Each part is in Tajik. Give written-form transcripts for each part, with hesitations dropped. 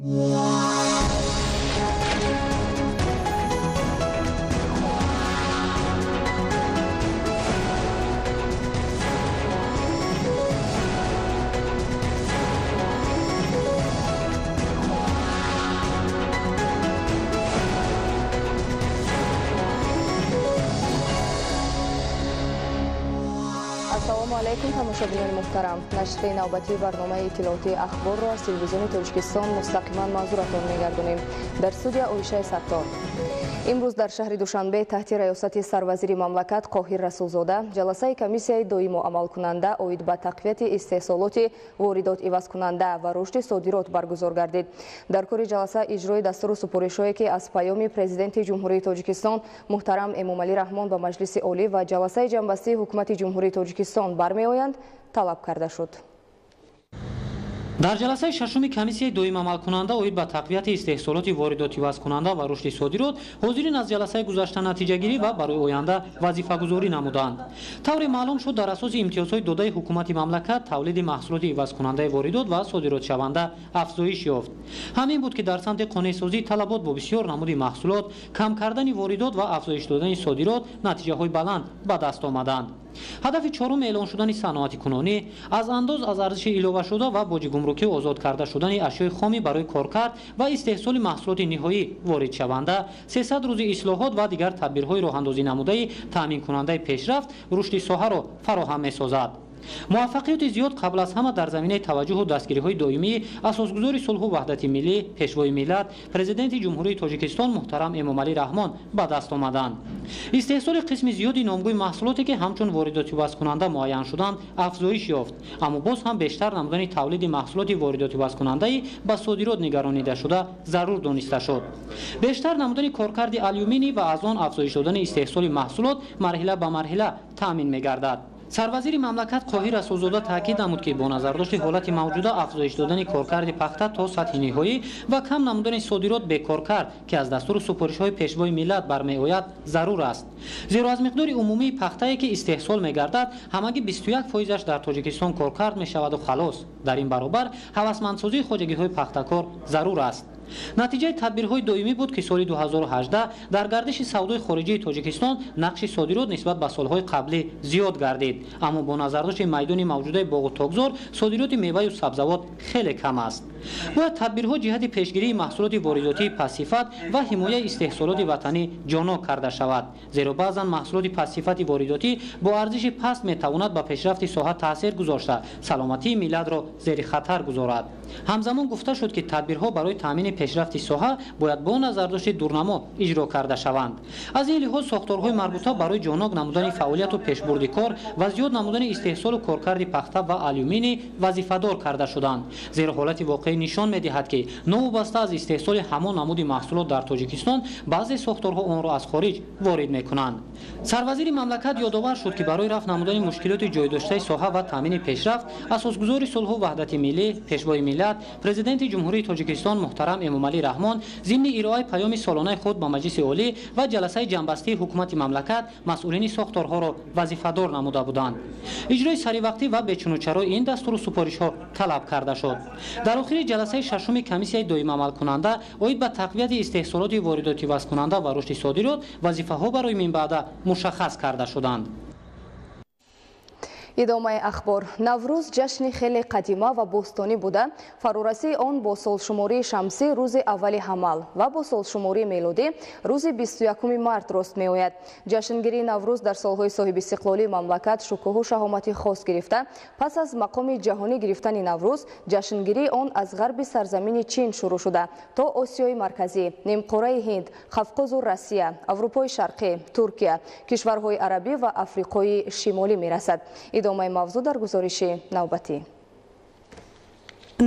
Ассалому алайкум, тамошобинони муҳтарам. Нашри навбатии барномаи иттилоотии ахборро аз телевизиони Тоҷикистон мустақиман манзуратон мегардонем. Дар студия Оишаи Саттор. Имрӯз дар шаҳри Душанбе таҳти раёсати сарвазири мамлакат Қоҳир Расулзода ҷаласаи комиссияи доимо амалкунанда оид ба тақвияти истеҳсолоти воридот ивазкунанда ва рушди содирот баргузор гардид. Дар кори ҷаласа иҷрои дастуру супоришҳое, ки аз паёми президенти Ҷумҳурии Тоҷикистон муҳтарам Эмомалӣ Раҳмон ба Маҷлиси Олӣ ва ҷаласаи ҷамъбастии ҳукумати Ҷумҳурии Тоҷикистон бармеоянд, талаб карда шуд. Дар ҷаласаи шашуми комиссияи доим амалкунанда оид ба тақвияти истеҳсолоти воридотивазкунанда ва рушди содирот ҳозирин аз ҷаласаи гузашта натиҷагирӣ ва барои оянда вазифагузорӣ намуданд. Тавре маълум шуд, дар асоси имтиёзҳои додаи ҳукумати мамлакат тавлиди маҳсулоти ивазкунандаи воридот ва содиротшаванда афзоиш ёфт. Ҳамин буд, ки дар самти қонеъсозии талабот бо бисёр намуди маҳсулот, кам кардани воридот ва афзоиш додани содирот натиҷаҳои баланд ба даст омаданд. Ҳадафи чорум эълон шудани саноати кунонӣ, аз андоз аз арзиши иловашуда ва боҷи гумрукӣ озод карда шудани ашёи хоми барои коркард ва истеҳсоли маҳсулоти ниҳоӣ воридшаванда, 300 рӯзи ислоҳот ва дигар тадбирҳои роҳандозӣ намудаи таъминкунандаи пешрафт рушди соҳаро фароҳам месозад. Муваффақияти зиёд қабл аз ҳама дар заминаи таваҷҷуҳу дастгириҳои доимии асосгузори сулҳу ваҳдати миллӣ, пешвои миллат, президенти Ҷумҳурии Тоҷикистон муҳтарам Эмомалӣ Раҳмон ба даст омаданд. Истеҳсоли қисми зиёди номгӯи маҳсулоте, ки ҳамчун воридотивазкунанда муайян шуданд, афзоиш ёфт, аммо боз ҳам бештар намудани тавлиди маҳсулоти воридотивазкунандаи ба содирот нигаронида шуда зарур дониста шуд. Бештар намудани коркарди алюминий ва аз он афзоиш додани истеҳсоли маҳсулот марҳила ба марҳила таъмин мегардад. Сарвазири мамлакат Қоҳир Расулзода таъкид намуд, ки бо назардошти ҳолати мавҷуда афзоиш додани коркарди пахта то сатҳи ниҳоӣ ва кам намудани содирот бекоркард, ки аз дастуру супоришҳои пешвои миллат бармеояд, зарур аст. Зеро аз миқдори умумии пахтае, ки истеҳсол мегардад, ҳамагӣ 21%-аш дар Тоҷикистон коркард мешаваду халос. Дар ин баробар ҳавасмандсозии хоҷагиҳои пахтакор зарур аст. Натиҷаи тадбирҳои доимӣ буд, ки соли 2018 дар гардиши савдои хориҷии Тоҷикистон нақши содирот нисбат ба солҳои қаблӣ зиёд гардид. Аммо бо назардошти майдони мавҷудаи боғу токзор содироти меваю сабзавот хеле кам аст. Бояд тадбирҳо ҷиҳати пешгирии маҳсулоти воридотии пастсифат ва ҳимояи истеҳсолоти ватанӣ ҷонок карда шавад. Зеро баъзан маҳсулоти пастсифати воридотӣ бо арзиши паст метавонад ба пешрафти соҳа таъсир гузошта, саломатии миллатро зери хатар гузорад. Ҳамзамон гуфта шуд, ки тадбирҳо барои таъмини пешрафти соҳа бояд бо назардошти дурнамо иҷро карда шаванд. Аз ин лиҳоз сохторҳои марбута барои ҷонок намудани фаъолияту пешбурди кор ва зиёд намудани истеҳсолу коркарди пахта ва алюминий вазифадор карда шуданд. Зеро ҳолати воқеӣ нишон медиҳад, ки новобаста аз истеҳсоли ҳамон намуди маҳсулот дар Тоҷикистон баъзе сохторҳо онро аз хориҷ ворид мекунанд. Сарвазири мамлакат ёдовар шуд, ки барои рафт намудани мушкилоти ҷойдоштаи соҳа ва таъмини пешрафт асосгузори сулҳу ваҳдати миллӣ, пешвои миллат, президенти Ҷумҳурии Тоҷикистон муҳтарам Эмомалӣ Раҳмон зимни ироаи паёми солонаи худ ба Маҷлиси Олӣ ва ҷаласаи ҷамъбастии ҳукумати мамлакат масъулини сохторҳоро вазифадор намуда буданд. Иҷрои саривақтӣ ва бечунучарои ин дастуру супоришҳо талаб карда шуд. Дар охири ҷаласаи шашуми комиссияи доимамалкунанда оид ба тақвияти истеҳсолоти воридотивазкунанда ва рушди содирот вазифаҳо барои минбаъда мушаххас карда шуданд. Идомаи ахбор. Наврӯз ҷашни хеле қадима ва бостонӣ буда, фарорасии он бо солшумории шамсӣ рӯзи аввали ҳамал ва бо солшумории мелодӣ рӯзи 21 март рост меояд. Ҷашнгирии Наврӯз дар солҳои соҳибистиқлолии мамлакат шукӯҳу шаҳомати хос гирифта, пас аз мақоми ҷаҳонӣ гирифтани Наврӯз ҷашнгирии он аз ғарби сарзамини Чин шурӯъ шуда то Осиёи Марказӣ, нимқораи Ҳинд, Қавқозу Россия, Аврупои Шарқӣ, Туркия, кишварҳои арабӣ ва Африқои Шимолӣ мерасад. Идомаи мавзӯъ дар гузориши навбатӣ.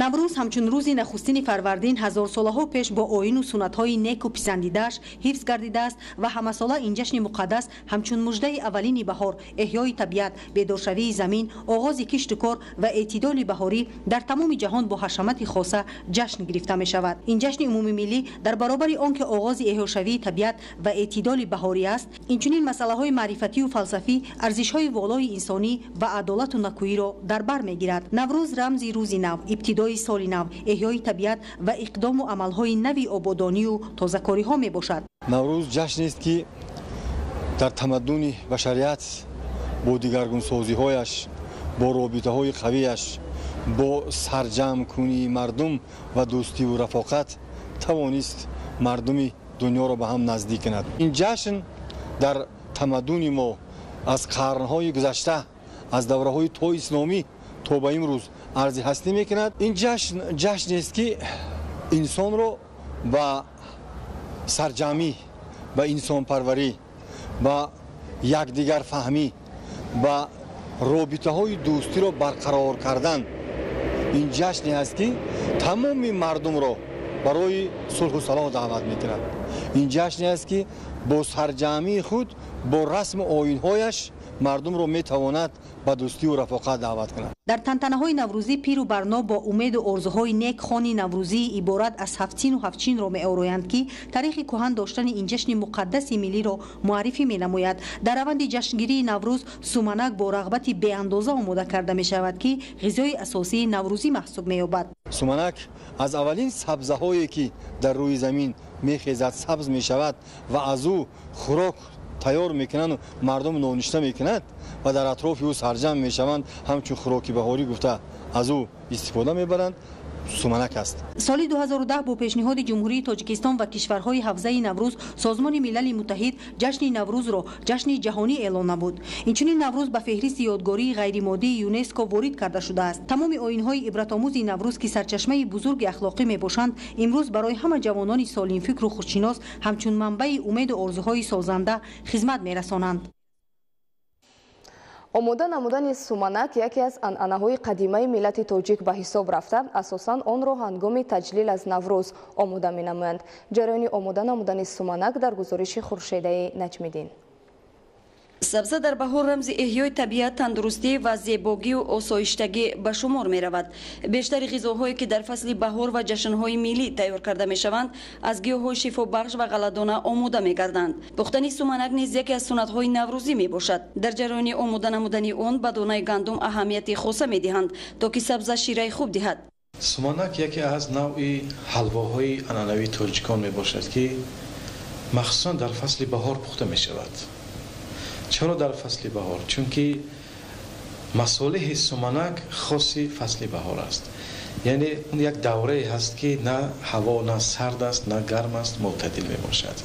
Наврӯз ҳамчун рӯзи нахустини фарвардин ҳазорсолаҳо пеш бо оину суннатҳои неку писандидааш ҳифз гардидааст ва ҳамасола ин ҷашни муқаддас ҳамчун муждаи аввалини баҳор, эҳёи табиат, бедоршавии замин, оғози кишту кор ва эътидоли баҳорӣ дар тамоми ҷаҳон бо ҳашамати хоса ҷашн гирифта мешавад. Ин ҷашни умумимиллӣ дар баробари он ки оғози эҳёшавии табиат ва эътидоли баҳорӣ аст, инчунин масъалаҳои маърифатию фалсафӣ, арзишҳои волои инсонӣ ва адолату накӯиро дар бар мегирад. Наврӯз рамзи рӯзи нав, ибтидои ибтидои соли нав, эҳёи табиат ва иқдому амалҳои нави ободонию тозакориҳо мебошад. Наврӯз ҷашнест, ки дар тамаддуни башарият бо дигаргунсозиҳояш, бо робитаҳои қавияш, бо сарҷамъкунии мардум ва дӯстиву рафоқат тавонист мардуми дунёро ба ҳам наздик кунад. Ин ҷашн дар тамаддуни мо аз қарнҳои гузашта, аз давраҳои то исломӣ то ба имрӯз арзи ҳастӣ мекунад. Ин ҷашн ҷашнест, ки инсонро ба сарҷамъӣ, ба инсонпарварӣ, ба якдигарфаҳмӣ, ба робитаҳои дӯстиро барқарор кардан. Ин ҷашне аст, ки тамоми мардумро барои сулҳу салоҳ даъват мекунад. Ин ҷашне аст, ки бо сарҷамъии худ, бо расму оинҳояш мардумро метавонад ба дӯстиву рафоқат даъват кунад. Дар тантанаҳои наврӯзӣ пиру барно бо умеду орзуҳои нек хони наврӯзии иборат аз ҳафтсину ҳафтчинро меороянд, ки таърихи кӯҳан доштани ин ҷашни муқаддаси миллиро муаррифӣ менамояд. Дар раванди ҷашнгирии Наврӯз суманак бо рағбати беандоза омода карда мешавад, ки ғизои асосии наврӯзӣ маҳсуб меёбад. Суманак аз аввалин сабзаҳое, ки дар рӯи замин мехезад, сабз мешавад ва аз ӯ хӯрок тайёр мекунанду мардум ноништа мекунад ва дар атрофи ӯ сарҷамъ мешаванд, ҳамчун хӯроки баҳорӣ гуфта аз ӯ истифода мебаранд, суманак аст. Соли 2010 бо пешниҳоди Ҷумҳурии Тоҷикистон ва кишварҳои ҳавзаи Наврӯз Созмони Милали Муттаҳид ҷашни Наврӯзро ҷашни ҷаҳонӣ эълон намуд. Инчунин Наврӯз ба феҳристи ёдгории ғайримоддии ЮНЕСКО ворид карда шудааст. Тамоми оинҳои ибратомӯзи Наврӯз, ки сарчашмаи бузурги ахлоқӣ мебошанд, имрӯз барои ҳама ҷавонони солимфикру худшинос ҳамчун манбаи умеду орзуҳои созанда хизмат мерасонанд. Омода намудани суманак яке аз анъанаҳои қадимаи миллати тоҷик ба ҳисоб рафта, асосан онро ҳангоми таҷлил аз Наврӯз омода менамоянд. Ҷараёни омода намудани суманак дар гузориши Хуршедаи Наҷмиддин. Сабза дар баҳор рамзи эҳёи табиат, тандурустӣ ва зебогию осоиштагӣ ба шумор меравад. Бештари ғизоҳое, ки дар фасли баҳор ва ҷашнҳои миллӣ тайёр карда мешаванд, аз гиёҳҳои шифобахш ва ғалладона омода мегарданд. Пухтани суманак низ яке аз суннатҳои наврӯзӣ мебошад. Дар ҷараёни омода намудани он ба донаи гандум аҳамияти хоса медиҳанд, то ки сабза шираи хуб диҳад. Суманак яке аз навъи ҳалвоҳои анъанавии тоҷикон мебошад, ки махсусан дар фасли баҳор пухта мешавад. Чаро дар фасли баҳор? Чунки масолеҳи суманак хоси фасли баҳор аст. Яъне як даврае ҳаст, ки на ҳаво на сард аст, на гарм аст, мӯътадил мебошад.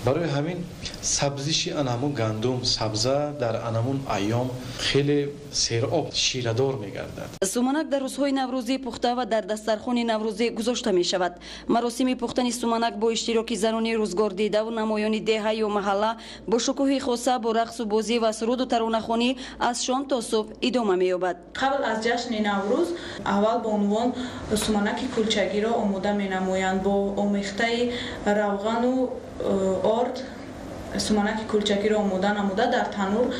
Барои ҳамин сабзиши анҳамун гандум, сабза дар анҳамун айём хеле сероб, ширадор мегардад. Суманак дар рӯзҳои наврӯзӣ пухта ва дар дастархони наврӯзӣ гузошта мешавад. Маросими пухтани суманак бо иштироки занони рӯзгордидаву намоёни деҳа ё маҳалла бо шукӯҳи хоса, бо рақсу бозӣ ва суруду таронахонӣ аз шом то субҳ идома меёбад. Қабл аз ҷашни Наврӯз аввал бонувон суманаки кулчагиро омода менамоянд. Бо омехтаи равғану орд суманаки кулчакиро омода намуда, дар танур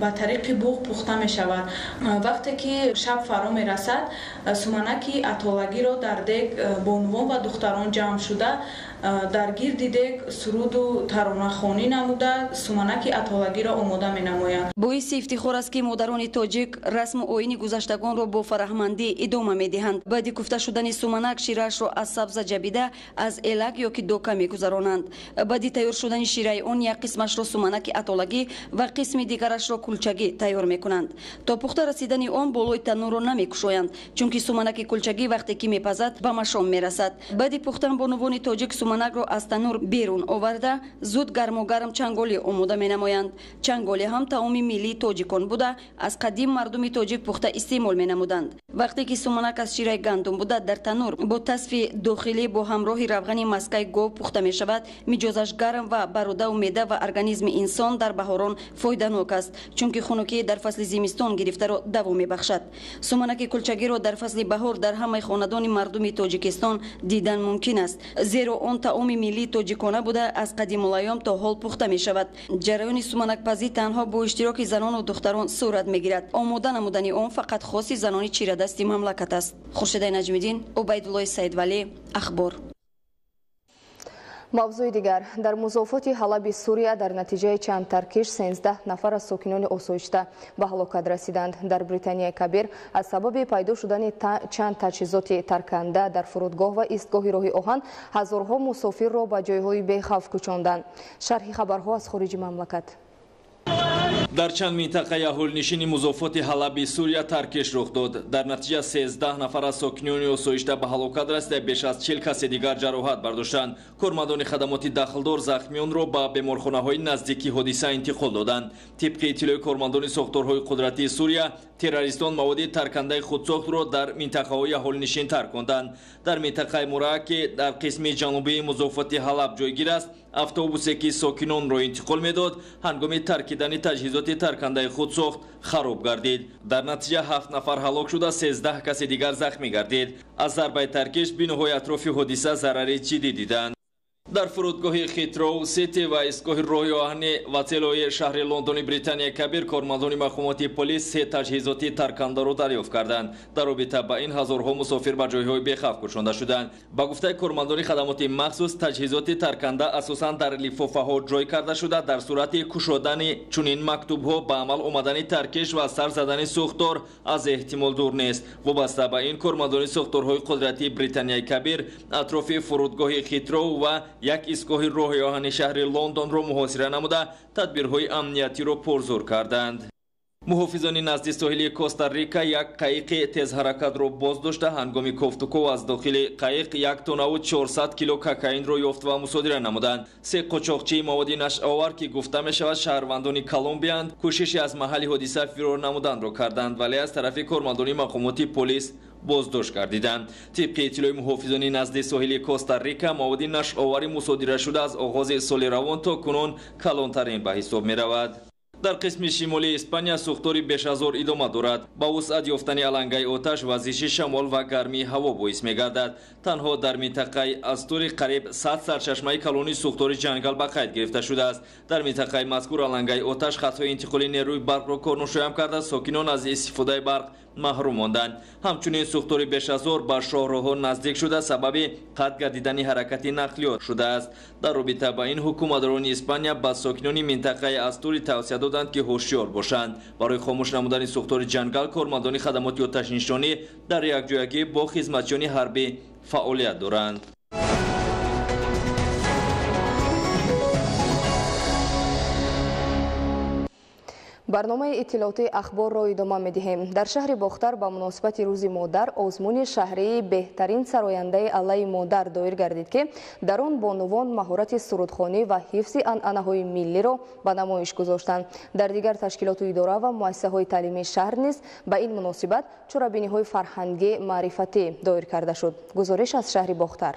ба тариқи буғ пухта мешавад. Вақте ки шаб фаро мерасад, суманаки атолагиро дар дег бонувон ва духтарон ҷамъ шуда, дар гирди дег суруду таронахонӣ намуда, суманаки атолагиро омода менамоянд. Боиси ифтихор аст, ки модарони тоҷик расму оини гузаштагонро бо фараҳмандӣ идома медиҳанд. Баъди куфта шудани суманак шираашро аз сабза ҷабида, аз элак ё ки дока мегузаронанд. Баъди тайёр шудани шираи он як қисмашро суманаки атолагӣ ва қисми дигарашро кулчагӣ тайёр мекунанд. То пухта расидани он болои танӯрро намекушоянд, чунки суманаки кулчагӣ вақте ки мепазад, ба машом мерасад. Баъди пухтан бонувони тоҷик суманакро аз танӯр берун оварда, зуд гармогарм чанголӣ омода менамоянд. Чанголӣ ҳам таоми миллии тоҷикон буда, аз қадим мардуми тоҷик пухта истеъмол менамуданд. Вақте ки суманак аз шираи гандум буда, дар танӯр бо тасфи дохилӣ бо ҳамроҳи равғани маскаи гов пухта мешавад, миҷозаш гарм ва ба рӯдаву меъда ва организми инсон дар баҳорон фоиданок аст, чунки хунукии дар фасли зимистон гирифтаро даво мебахшад. Суманаки кулчагиро дар фасли баҳор дар ҳамаи хонадони мардуми Тоҷикистон дидан мумкин аст, зеро он таоми миллии тоҷикона буда, аз қадимулайём то ҳол пухта мешавад. Ҷараёни суманакпазӣ танҳо бо иштироки занону духтарон сурат мегирад. Омода намудани он фақат хоси занони чирадасти мамлакат аст. Хуршедаи Наҷмиддин, Убайдуллои Саидвалӣ, Ахбор. Мавзӯи дигар. Дар музофоти Ҳалаби Сурия дар натиҷаи чанд таркиш 13 нафар аз сокинони осоишта ба ҳалокат расиданд. Дар Британияи Кабир аз сабаби пайдо шудани чанд таҷҳизоти тарканда дар фурудгоҳ ва истгоҳи роҳи оҳан ҳазорҳо мусофирро ба ҷойҳои бехавф кӯчонданд. Шарҳи хабарҳо аз хориҷи мамлакат. Дар чанд минтақаи аҳолинишини музофоти Ҳалаби Сурия таркиш рух дод. Дар натиҷа 13 нафар аз сокинони осоишта ба ҳалокат расида, беш аз 40 касе дигар ҷароҳат бардоштанд. Кормандони хадамоти дахлдор захмионро ба беморхонаҳои наздики ҳодиса интиқол доданд. Тибқи иттилои кормандони сохторҳои қудратии Сурия, террористон маводи таркандаи худсохтро дар минтақаҳои аҳолинишин тарконданд. Дар минтақаи Мура, ки дар қисми ҷанубии музофоти Ҳалаб ҷойгир аст, автобусе ки сокинонро интиқол медод, ҳангоми таркидани таҷҳизоти таркандаи худсохт хароб гардид. Дар натиҷа 7 нафар ҳалок шуда, 13 каси дигар захмӣ гардид. Аз зарбаи таркиш биноҳои атрофи ҳодиса зарари ҷиддӣ диданд. Дар фурудгоҳи Хитроу Сити ва истгоҳи роҳи оҳани Вателлои шаҳри Лондони Британияи Кабир кормандони мақомоти полис 3 таҷҳизоти таркандаро дарёфт карданд. Дар робита ба ин ҳазорҳо мусофир ба ҷойҳои бехавф кӯчонда шуданд. Ба гуфтаи кормандони хадамоти махсус, таҷҳизоти тарканда асосан дар лифофаҳо ҷой карда шуда, дар сурати кушодани чунин мактубҳо ба амал омадани таркиш ва сар задани сӯхтор аз эҳтимол дур нест. Вобаста ба ин, кормандони сохторҳои қудратии Британияи Кабир атрофи фурудгоҳи Хитроу ва як истгоҳи роҳи оҳани шаҳри Лондонро муҳосира намуда, тадбирҳои амниятиро пурзур карданд. Муҳофизони назди соҳили Коста-Рика як қаиқи тезҳаракатро боздошта, ҳангоми кофтуков аз дохили қаиқ 1 тоннаву 400 кило кокаинро ёфт ва мусодира намуданд. 3 қочоқчии маводи нашъаовар, ки гуфта мешавад шаҳрвандони Колумбиянд, кӯшиши аз маҳалли ҳодиса фирор намуданро карданд, вале аз тарафи кормандони мақомоти полис боздошт гардиданд. Тибқи иттилои муҳофизони назди соҳили Коста-Рика, маводи нашъаовари мусодирашуда аз оғози соли равон то кунун калонтарин ба ҳисоб меравад. Дар қисми шимолии Испания сӯхтори бешазор идома дорад. Ба вусъат ёфтани алангаи оташ вазиши шамол ва гармии ҳаво боис мегардад. Танҳо дар минтақаи Астури қариб 100 сарчашмаи калони сӯхтори ҷангал ба қайд гирифта шудааст. Дар минтақаи мазкур алангаи оташ хатҳои интиқоли нерӯи барқро корношоям карда, сокинон аз истифодаи барқ маҳрум монданд. Ҳамчунин сӯхтори бешазор ба шоҳроҳҳо наздик шуда, сабаби қатъ гардидани ҳаракати нақлиёт шудааст. Дар робита ба ин ҳукуматдорони Испания ба сокинони минтақаи Астури тавсия доданд, ки ҳушёр бошанд. Барои хомӯш намудани сӯхтори ҷангал кормандони хадамоти оташнишонӣ дар якҷоягӣ бо хизматчиёни ҳарбӣ фаъолият доранд. Барномаи иттилоотии ахборро идома медиҳем. Дар шаҳри Бохтар ба муносибати рӯзи модар озмуни шаҳрии беҳтарин сарояндаи аллаи модар доир гардид, ки дар он бонувон маҳорати сурудхонӣ ва ҳифзи анъанаҳои миллиро ба намоиш гузоштанд. Дар дигар ташкилоту идора ва муассисаҳои таълимии шаҳр низ ба ин муносибат чорабиниҳои фарҳангӣ маърифатӣ доир карда шуд. Гузориш аз шаҳри Бохтар.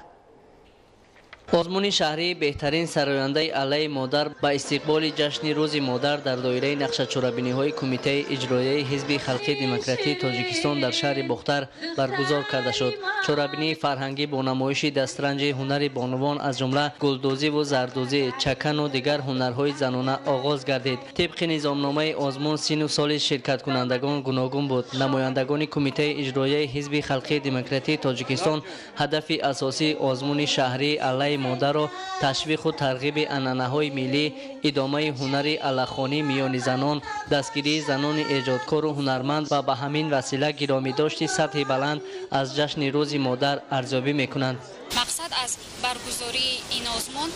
Озмуни шаҳрии беҳтарин сарояндаи аллаи модар ба истиқболи ҷашни рӯзи модар дар доираи нақшачорабиниҳои Кумитаи иҷроияи Ҳизби халқии демократии Тоҷикистон дар шаҳри Бохтар баргузор карда шуд. Чорабинии фарҳангӣ бо намоиши дастранҷи ҳунари бонувон аз ҷумла гулдӯзиву зардӯзӣ, чакану дигар ҳунарҳои занона оғоз гардид. Тибқи низомномаи озмун сину соли ширкаткунандагон гуногун буд. Намояндагони Кумитаи иҷроияи Ҳизби халқии демократии Тоҷикистон ҳадафи асосии озмуни шаҳрии аллаи модарро ташвиқу тарғиби анъанаҳои миллӣ, идомаи ҳунари аллахонӣ миёни занон, дастгирии занони эҷодкору ҳунарманд ва ба ҳамин васила гиромидошти сатҳи баланд аз ҷашни рӯзи модар арзёбӣ мекунанд. Мақсад аз баргузории ин озмун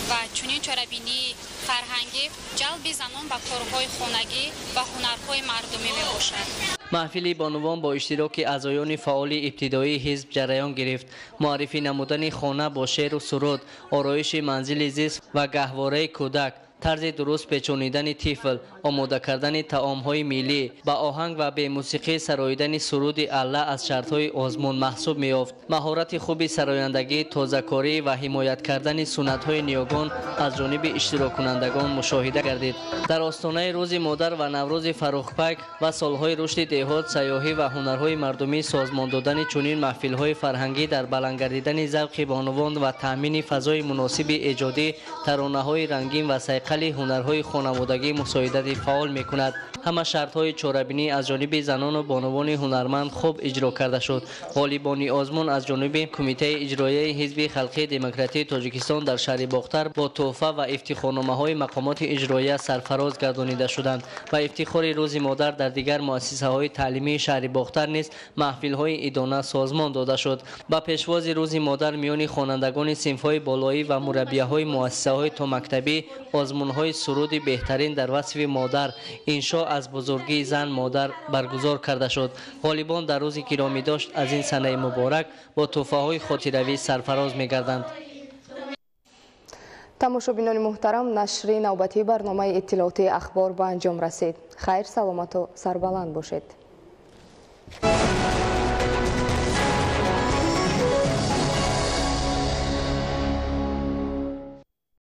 ва чунин чорабинии фарҳангӣ ҷалби занон ба корҳои хонагӣ ва ҳунарҳои мардумӣ мебошад. Маҳфили бонувон бо иштироки аъзоёни фаъоли ибтидоии ҳизб ҷараён гирифт. Муаррифӣ намудани хона бо шеъру суруд, ороиши манзили зист ва гаҳвораи кӯдак, тарзи дуруст печонидани тифл, омода кардани таомҳои миллӣ, ба оҳанг ва бемусиқӣ сароидани суруди алла аз шартҳои озмун маҳсуб меёфт. Маҳорати хуби сарояндагӣ, тозакорӣ ва ҳимоят кардани суннатҳои ниёгон аз ҷониби иштироккунандагон мушоҳида гардид. Дар остонаи рӯзи модар ва наврӯзи фаррухпак ва солҳои рушди деҳот, сайёҳӣ ва ҳунарҳои мардумӣ созмон додани чунин маҳфилҳои фарҳангӣ дар баланд гардидани завқи бонувон ва таъмини фазои муносиби эҷодӣ, таронаҳои рангин ва сайқали сайқали ҳунарҳои хонаводагӣ мусоидати фаъол мекунад. Ҳама шартҳои чорабинӣ аз ҷониби занону бонувони ҳунарманд хуб иҷро карда шуд. Ғолибони озмун аз ҷониби Кумитаи иҷроияи Ҳизби халқии демократии Тоҷикистон дар шаҳри Бохтар бо тӯҳфа ва ифтихорномаҳои мақомоти иҷроия сарфароз гардонида шуданд. Ба ифтихори Рӯзи модар дар дигар муассисаҳои таълимии шаҳри Бохтар низ маҳфилҳои идона созмон дода шуд. Ба пешвози Рӯзи модар миёни хонандагони синфҳои болоӣ ва мураббияҳои муассисаҳои томактабӣ озмунҳои суруди беҳтарин дар васфи модар, иншо аз бузургии зан модар баргузор карда шуд. Ғолибон дар рӯзи гиромидошт аз ин санаи муборак бо тӯҳфаҳои хотиравӣ сарфароз мегарданд. Тамошобинони муҳтарам, нашри навбатии барномаи иттилоотии Ахбор ба анҷом расид. Хайр, саломату сарбаланд бошед.